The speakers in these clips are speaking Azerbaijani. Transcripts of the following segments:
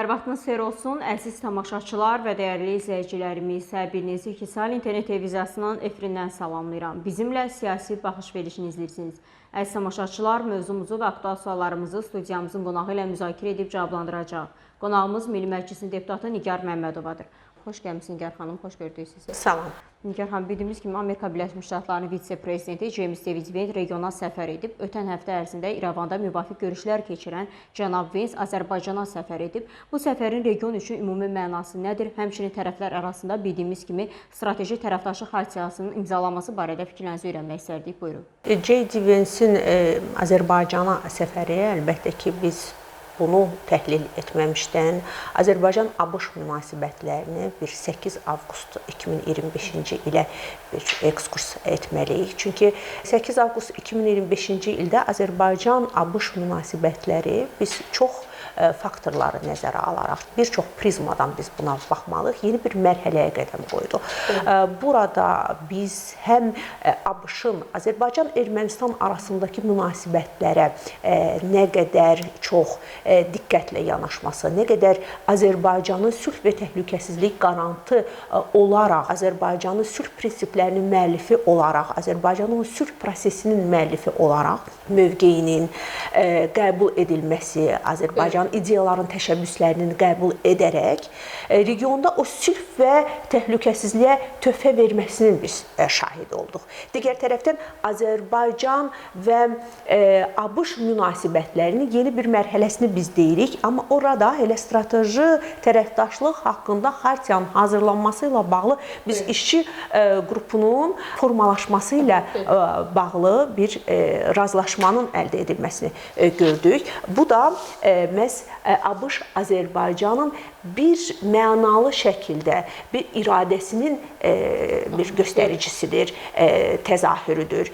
Salam, hər vaxtınız xeyir olsun, əziz tamaşaçılar və dəyərli izləyicilərimiz. Hər birinizi İki Sahil İnternet Televiziyasının efirindən salamlayıram. Bizimlə siyasi baxış verilişini izləyirsiniz. Əziz tamaşaçılar, mövzumuzu və aktual suallarımızı studiyamızın qonağı ilə müzakirə edib cavablandıracaq. Qonağımız Milli Məclisin deputatı Nigar Məmmədovadır. Xoş gəlmisiniz Nigar xanım, xoş gördük sizi. Salam. Nigar xanım, bildiyimiz kimi Amerika Birləşmiş Ştatlarının vitse-prezidenti James David Vance regiona səfər edib. Ötən həftə ərzində İrəvanda müvafiq görüşlər keçirən cənab Vance Azərbaycana səfər edib. Bu səfərin region üçün ümumi mənası nədir? Həmçinin tərəflər arasında bildiyimiz kimi strateji tərəfdaşlıq xartiyasının imzalanması barədə fikirlərinizi öyrənmək istərdik. Buyurun. J.D. Vance'in Azərbaycana səfəri əlbəttə ki, biz bunu təhlil etməmişdən Azərbaycan-ABŞ münasibətlərini bir 8 avqust 2025-ci ilə bir ekskurs etməliyik. Çünki 8 avqust 2025-ci ildə Azərbaycan-ABŞ münasibətləri biz çox faktorları nəzərə alaraq, bir çox prizmadan biz buna baxmalıyıq. Yeni bir mərhələyə qədəm qoydu. Burada biz həm ABŞ-ın Azərbaycan-Ermənistan arasındakı münasibətlərə nə qədər çox diqqətlə yanaşması, nə qədər Azərbaycanın sülh və təhlükəsizlik qarantı olaraq, Azərbaycanın sülh prinsiplərinin müəllifi olaraq, Azərbaycanın sülh prosesinin müəllifi olaraq mövqeyinin qəbul edilməsi, Azərbaycan ideyaların təşəbbüslərinin qəbul edərək regionda o sülh və təhlükəsizliyə töhfə verməsinin biz şahidi olduq. Digər tərəfdən Azərbaycan və ABŞ münasibətlərinin yeni bir mərhələsini biz deyirik, amma orada elə strateji tərəfdaşlıq haqqında xartiyanın hazırlanması ilə bağlı biz işçi qrupunun formalaşması ilə bağlı bir razılaşmanın əldə edilməsini gördük. Bu da məhz ABŞ Azərbaycanın bir mənalı şəkildə bir iradəsinin bir göstəricisidir, təzahürüdür,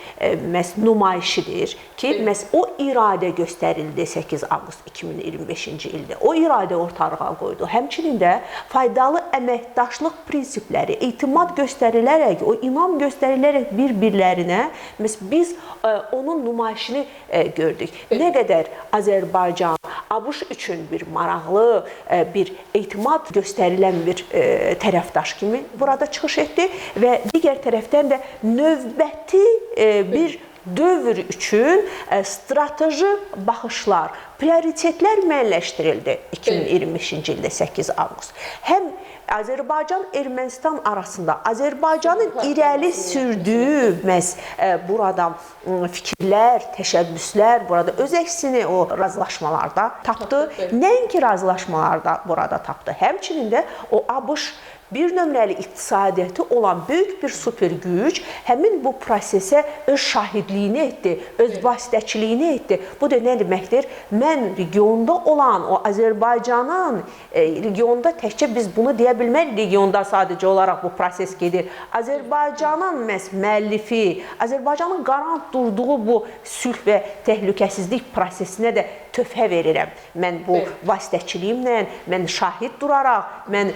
məhz nümayişidir ki, məhz o iradə göstərildi 8 avqust 2025-ci ildə. O iradə ortalığa qoydu. Həmçinin də faydalı əməkdaşlıq prinsipləri, etimad göstərilərək, o inam göstərilərək bir-birlərinə məhz biz onun nümayişini gördük. Nə qədər Azərbaycan ABŞ üçün bir maraqlı, bir etimad göstərilən bir tərəfdaş kimi burada çıxış etdi və digər tərəfdən də növbəti bir dövr üçün strateji baxışlar, prioritetlər müəyyənləşdirildi 2025-ci ildə 8 avqust. Həm Azərbaycan-Ermənistan arasında Azərbaycanın irəli sürdüyü məhz burada fikirlər, təşəbbüslər burada öz əksini o razılaşmalarda tapdı. Nəinki razılaşmalarda burada tapdı. Həmçinin də o ABŞ bir nömrəli iqtisadiyyatı olan böyük bir super güc həmin bu prosesə öz şahidliyini etdi, öz vasitəçiliyini etdi. Bu da nə deməkdir? Mən regionda olan o Azərbaycanın regionda təkcə biz bunu deyə bilmərik, regionda sadəcə olaraq bu proses gedir. Azərbaycanın məhz müəllifi, Azərbaycanın qarant durduğu bu sülh və təhlükəsizlik prosesinə də töhfə verirəm. Mən bu vasitəçiliyimlə, mən şahid duraraq, mən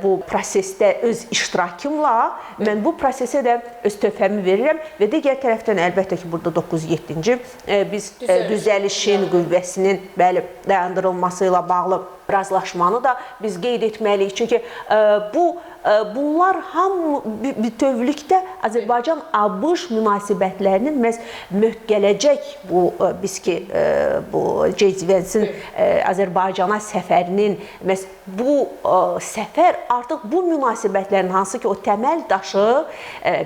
bu prosesdə öz iştirakımla, mən bu prosesə də öz töhfəmi verirəm və digər tərəfdən əlbəttə ki, burada 907-ci biz düzəlişin qüvvəsinin bəli dayandırılması ilə bağlı razılaşmanı da biz qeyd etməliyik. Çünki bunlar hamı bütövlükdə Azərbaycan-ABŞ münasibətlərinin məhz gələcək bu biz ki bu J.D. Vance'in Azərbaycana səfərinin məhz bu səfər artıq bu münasibətlərin hansı ki o təməl daşı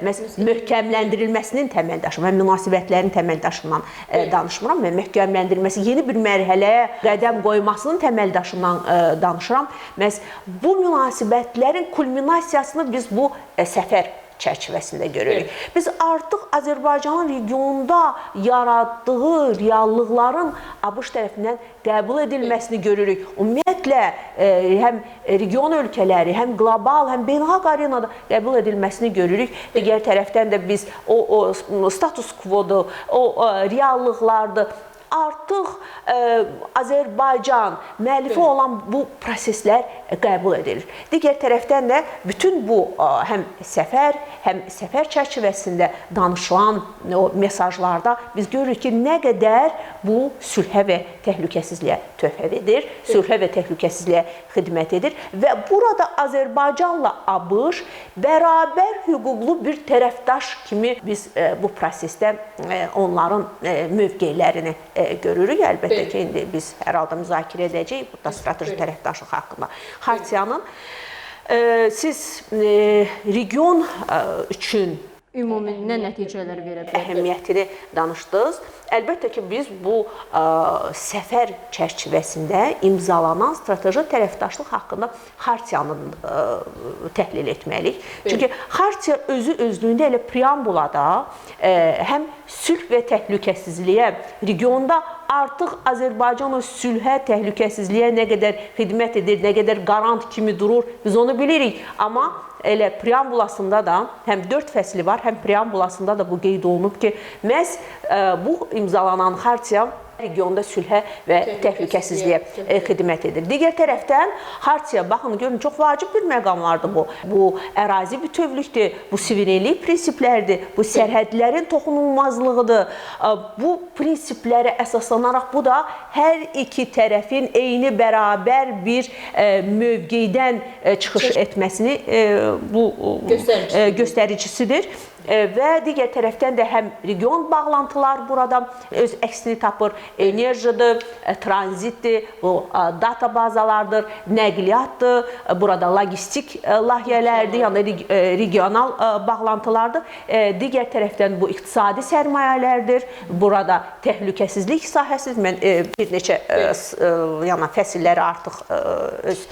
məhz möhkəmləndirilməsinin təməl daşı, mən münasibətlərin təməl daşından danışmıram, mən möhkəmləndirilməsi yeni bir mərhələyə qədəm qoymasının təməl daşından danışıram. Məhz bu münasibətlərin kulminasiyasını biz bu səfər çərçivəsində görürük. Biz artıq Azərbaycanın regionda yaratdığı reallıqların ABŞ tərəfindən qəbul edilməsini görürük. Ümumiyyətlə, həm region ölkələri, həm qlobal, həm beynəlxalq arenada qəbul edilməsini görürük. Digər tərəfdən də biz o status quo-du, o reallıqlardır. Artıq Azərbaycan müəllifi olan bu proseslər qəbul edilir. Digər tərəfdən də bütün bu həm səfər, həm səfər çərçivəsində danışılan o mesajlarda biz görürük ki, nə qədər bu sülhə və təhlükəsizliyə töhfə edir, sülhə və təhlükəsizliyə xidmət edir və burada Azərbaycanla ABŞ bərabər hüquqlu bir tərəfdaş kimi biz bu prosesdə onların mövqelərini görürük. Əlbəttə ki, indi biz hər halda müzakirə edəcəyik burada strateji tərəfdaşlıq haqqında. Xartiyanın siz region üçün ümumi nə nəticələr verə bilər? Əhəmiyyətini danışdınız. Əlbəttə ki, biz bu səfər çərçivəsində imzalanan strateji tərəfdaşlıq haqqında Xartiyanı təhlil etməliyik. Çünki Xartiya özü özlüyündə elə preambulada həm sülh və təhlükəsizliyə regionda artıq Azərbaycan o sülhə, təhlükəsizliyə nə qədər xidmət edir, nə qədər qarant kimi durur, biz onu bilirik. Amma elə preambulasında da həm 4 fəsli var, həm preambulasında da bu qeyd olunub ki, məhz bu imzalanan Xartiya regionda sülhə və təhlükəsizliyə xidmət edir. Digər tərəfdən Xartiya, baxın, görün, çox vacib bir məqamlardır bu. Bu ərazi bütövlükdür, bu suverenlik prinsipləridir, bu sərhədlərin toxunulmazlığıdır. Bu prinsiplərə əsaslanaraq bu da hər iki tərəfin eyni bərabər bir mövqedən çıxış etməsini bu göstəricisidir. Və digər tərəfdən də həm region bağlantılar burada öz əksini tapır. Enerjidir, tranzitdir, bu data bazalardır, nəqliyyatdır, burada logistik layihələrdir, yəni regional bağlantılardır. Digər tərəfdən bu iqtisadi sərmayələrdir, burada təhlükəsizlik sahəsidir. Mən bir neçə yəni fəsilləri artıq öz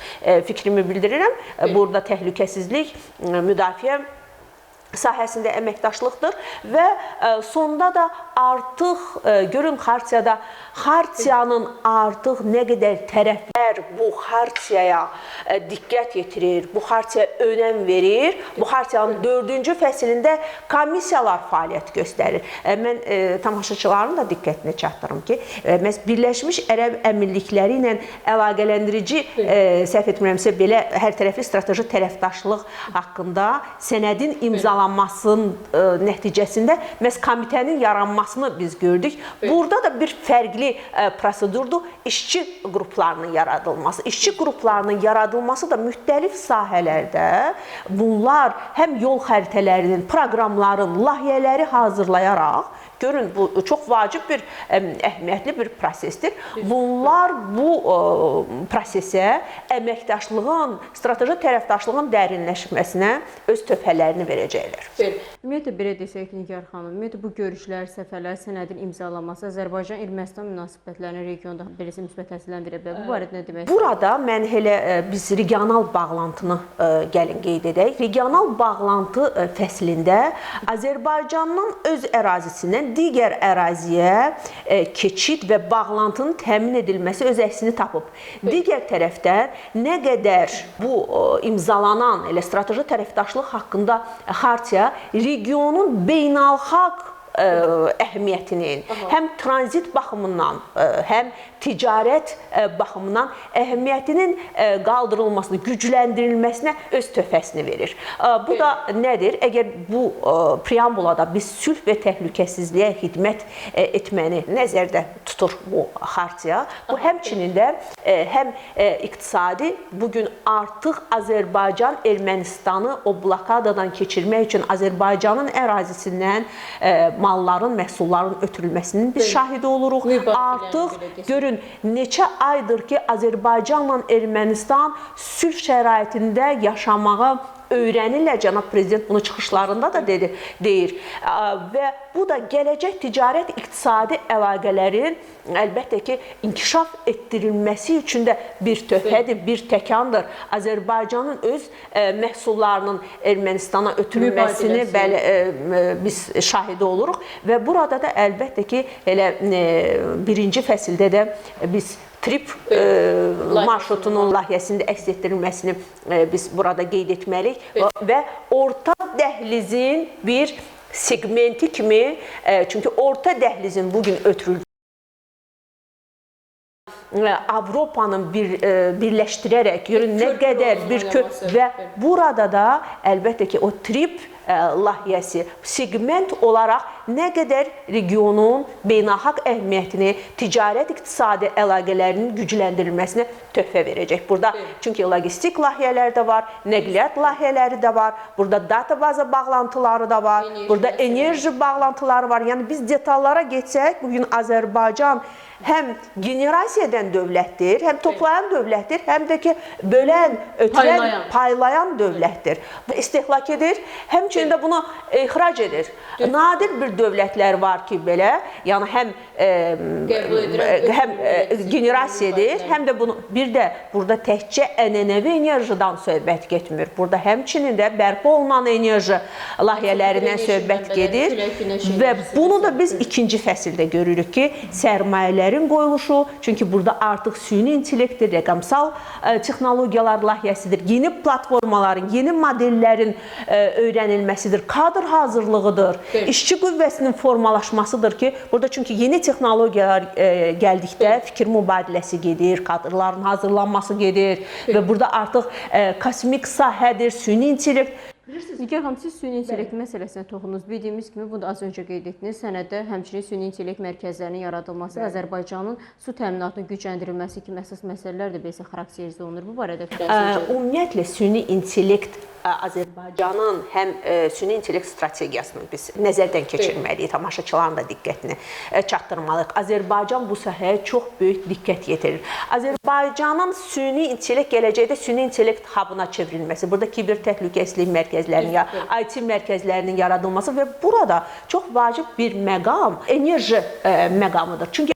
fikrimi bildirirəm. Burada təhlükəsizlik, müdafiə sahəsində əməkdaşlıqdır və sonda da artıq görün Xartiyada Xartiyanın artıq nə qədər tərəflər bu Xartiyaya diqqət yetirir, bu Xartiyaya önəm verir. Bu Xartiyanın 4-cü fəslində komissiyalar fəaliyyət göstərir. Mən tamaşaçıların da diqqətinə çatdırım ki, məhz Birləşmiş Ərəb Əmirlikləri ilə əlaqələndirici səhv etmirəmsə belə hər tərəfli strateji tərəfdaşlıq haqqında sənədin imzalanmasının nəticəsində məhz komitənin yaranmasını biz gördük. Burada da bir fərqli prosedurdur, işçi qruplarının yaradılması. İşçi qruplarının yaradılması da müxtəlif sahələrdə bunlar həm yol xəritələrinin, proqramların, layihələri hazırlayaraq, görün bu çox vacib bir əhəmiyyətli bir prosesdir. Bunlar bu prosesə əməkdaşlığın, strateji tərəfdaşlığın dərinləşməsinə öz töhfələrini verəcəklər. Ümumiyyətlə belə desək Nigar xanım, ümumiyyətlə bu görüşlər, səfərlər, sənədin imzalanması Azərbaycan-Ermənistan münasibətlərinin regionda beləcə müsbət təsirlərini verə bilər. Bu barədə nə demək istəyirsiniz? Burada mən elə biz regional bağlantını gəlin qeyd edək. Regional bağlantı fəslində Azərbaycandan öz ərazisindən digər əraziyə keçid və bağlantının təmin edilməsi öz əksini tapıb. Digər tərəfdən nə qədər bu imzalanan elə strateji tərəfdaşlıq haqqında Xartiya regionun beynəlxalq əhəmiyyətinin həm tranzit baxımından, həm ticarət baxımından əhəmiyyətinin qaldırılmasını, gücləndirilməsinə öz töhfəsini verir. Bu da nədir? Əgər bu preambulada biz sülh və təhlükəsizliyə xidmət etməni nəzərdə tutur bu Xartiya, bu həmçinin də həm iqtisadi, bugün artıq Azərbaycan Ermənistanı o blokadadan keçirmək üçün Azərbaycanın ərazisindən malların, məhsulların ötürülməsinin biz şahidi oluruq. Artıq görün neçə aydır ki, Azərbaycanla Ermənistan sülh şəraitində yaşamağa öyrənirlər. Cənab Prezident bunu çıxışlarında da dedi, deyir. Və bu da gələcək ticarət, iqtisadi əlaqələrin əlbəttə ki, inkişaf etdirilməsi üçün də bir töhfədir, bir təkandır. Azərbaycanın öz məhsullarının Ermənistana ötürülməsini bəli, biz şahidi oluruq və burada da əlbəttə ki, elə birinci fəsildə də biz trip marşrutunun layihəsində əks etdirilməsini biz burada qeyd etməliyik və orta dəhlizin bir segmenti kimi, çünki orta dəhlizin bugün ötürüldüyü Avropanın birləşdirərək görün nə qədər bir və burada da əlbəttə ki, o TRIPP layihəsi segment olaraq nə qədər regionun beynəlxalq əhəmiyyətini, ticarət iqtisadi əlaqələrinin gücləndirilməsinə töhfə verəcək. Burada çünki logistik layihələr də var, nəqliyyat layihələri də var, burada data baza bağlantıları da var, burada enerji bağlantıları var. Yəni biz detallara getsək, bugün Azərbaycan həm generasiya edən dövlətdir, həm toplayan dövlətdir, həm də ki bölən, ötürən, paylayan dövlətdir. Bu istehlak edir, həmçinin də bunu ixrac edir. Nadir bir dövlətlər var ki, belə, yəni həm həm generasiya edir, həm də bunu bir də burada təkcə ənənəvi enerjidən söhbət getmir. Burada həmçinin də bərpa olunan enerji layihələrindən söhbət gedir və bunu da biz ikinci fəsildə görürük ki, sərmayələrin qoyuluşu, çünki burada artıq süni intellektdir, rəqəmsal texnologiyalar layihəsidir, yeni platformaların, yeni modellərin öyrənilməsidir, kadr hazırlığıdır, işçi qüvvəsinin formalaşmasıdır ki, burada çünki yeni texnologiyalar gəldikdə fikir mübadiləsi gedir, kadrların hazırlanması gedir və burada artıq kosmik sahədir, süni intellekt. Nigar xanım, siz süni intellekt məsələsinə toxundunuz. Bildiyimiz kimi, bunu da az öncə qeyd etdiniz, sənəddə həmçinin süni intellekt mərkəzlərinin yaradılması, Azərbaycanın su təminatının gücləndirilməsi kimi əsas məsələlər də belə xarakterizə olunur. Bu barədə fikriniz? Ümumiyyətlə, süni intellekt Azərbaycanın həm süni intellekt strategiyasını biz nəzərdən keçirməliyik, tamaşaçıların da diqqətini çatdırmalıyıq. Azərbaycan bu sahəyə çox böyük diqqət yetirir. Azərbaycanın süni intellekt gələcəkdə süni intellekt hubuna çevrilməsi, burada kiber təhlükəsizlik mərkəzlərinin, ya IT mərkəzlərinin yaradılması və burada çox vacib bir məqam enerji məqamıdır. Çünki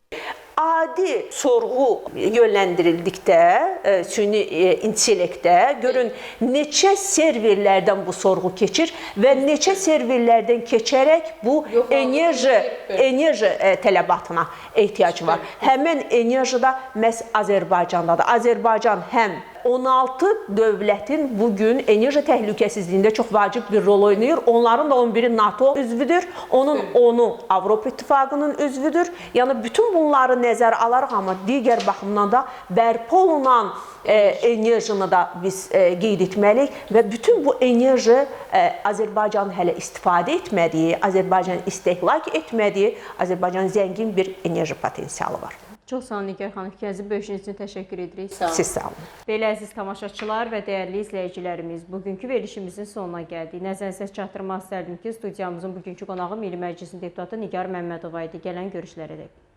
adi sorğu yönləndirildikdə süni intellektə görün neçə serverlərdən bu sorğu keçir və neçə serverlərdən keçərək bu enerji tələbatına ehtiyac var. Həmin enerji də məhz Azərbaycandadır. Azərbaycan həm 16 dövlətin bugün enerji təhlükəsizliyində çox vacib bir rol oynayır. Onların da 11-i NATO üzvüdür, onun 10-u Avropa İttifaqının üzvüdür. Yəni bütün bunları nəzərə alaraq, amma digər baxımdan da bərpa olunan enerjini da biz qeyd etməliyik və bütün bu enerji Azərbaycanın hələ istifadə etmədiyi, Azərbaycanın istehlak etmədiyi, Azərbaycanın zəngin bir enerji potensialı var. Çox sağ olun Nigar xanım, fikrinizi bölüşünüz üçün təşəkkür edirik. Sağ olun. Siz sağ olun. Belə əziz tamaşaçılar və dəyərli izləyicilərimiz, bugünkü verilişimizin sonuna gəldik. Nəzərinizə çatdırmaq istərdim ki, studiyamızın bugünkü qonağı Milli Məclisin deputatı Nigar Məmmədova idi. Gələn görüşlərə dək.